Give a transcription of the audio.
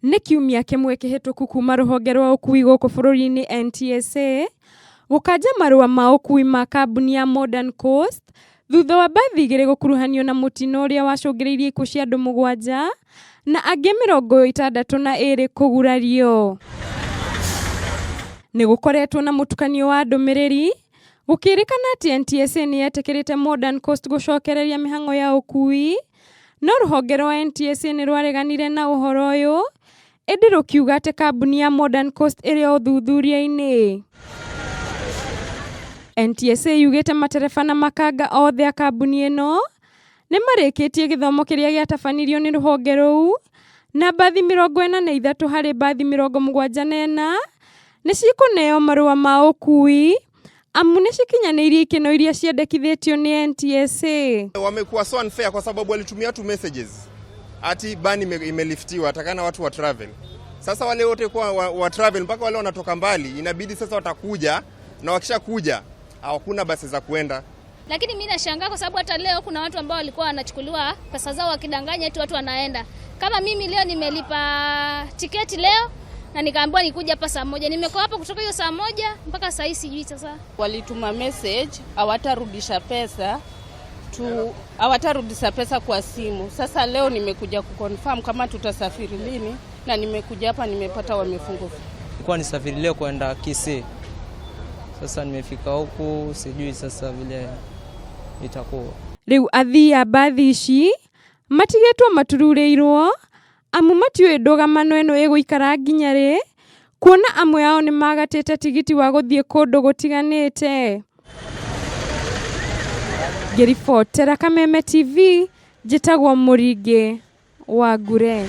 Nĩ kiumia kĩmwe kĩhĩtũku kuma rũhonge rwa ũkui gũkũ bũrũri-inĩ NTSA gũkanja marũa ma ũkui ma kambuni ya Modern Coast thutha wa mbathi igĩrĩ gũkuruhanio na mũtino ũrĩa wacũngĩrĩirie ikuũ cia andũ mũgwanja na angĩ 62 kũgurario. Nĩ gũkoretwo na mũtukanio wa ndũmĩrĩri gũkĩrĩkana atĩ NTSA nĩ yetĩkĩrĩte Modern Coast gũcokereria mĩhang'o ya ũkui. No rũhonge rwa NTSA nĩ rwareganire na ũhoro ũyũ, ĩndĩ rũkiuga atĩ kambuni ya Modern Coast ĩrĩ o ũthuthuria-inĩ. NTSA yugĩte matereba na makanga othe a kambuni ĩno nĩ marĩkĩtie gĩthomo kĩrĩa gĩatabanirio nĩ rũhonge rũu, na mbathi 43 harĩ mbathi 74 nĩ cikũneo marũa ma ũkuui amu nĩ cikinyanĩirie ikeno iria ciendekithĩtio nĩ NTSA. Wamekuwa so unfair kwa sababu walitumia tu messages ati ban imeliftiwa, atakana watu wa travel. Sasa wale wote kwa wa travel mpaka wale wanatoka mbali, inabidi sasa watakuja, na wakishakuja hakuna basi za kuenda. Lakini mimi nashangaa kwa sababu hata leo kuna watu ambao walikuwa wanachukuliwa pesa zao wakidanganya eti watu wanaenda. Kama mimi leo nimelipa tiketi leo na nikaambiwa nikuja hapa saa 1. Nimekuwa hapa kutoka hiyo saa 1 mpaka saa hii sijui sasa. Walituma message hawatarudisha pesa tu, hawatarudisha pesa kwa simu. Sasa leo nimekuja kuconfirm kama tutasafiri lini, na nimekuja hapa nimepata wamefunga. Nilikuwa nisafiri leo kwenda Kisii. Sasa nimefika huku sijui sasa vile itakuwa. Rĩu athii a mbathi ici matigĩtwo matururĩirwo amu matiũĩ ndũgamano ĩno ĩgũikara nginya rĩ, kuona amwe ao nĩ magatĩte tigiti wa gũthiĩ kũndũ gũtiganĩte. Ngĩribotera Kameme TV, njĩtagwo Mũringĩ wa Ngure.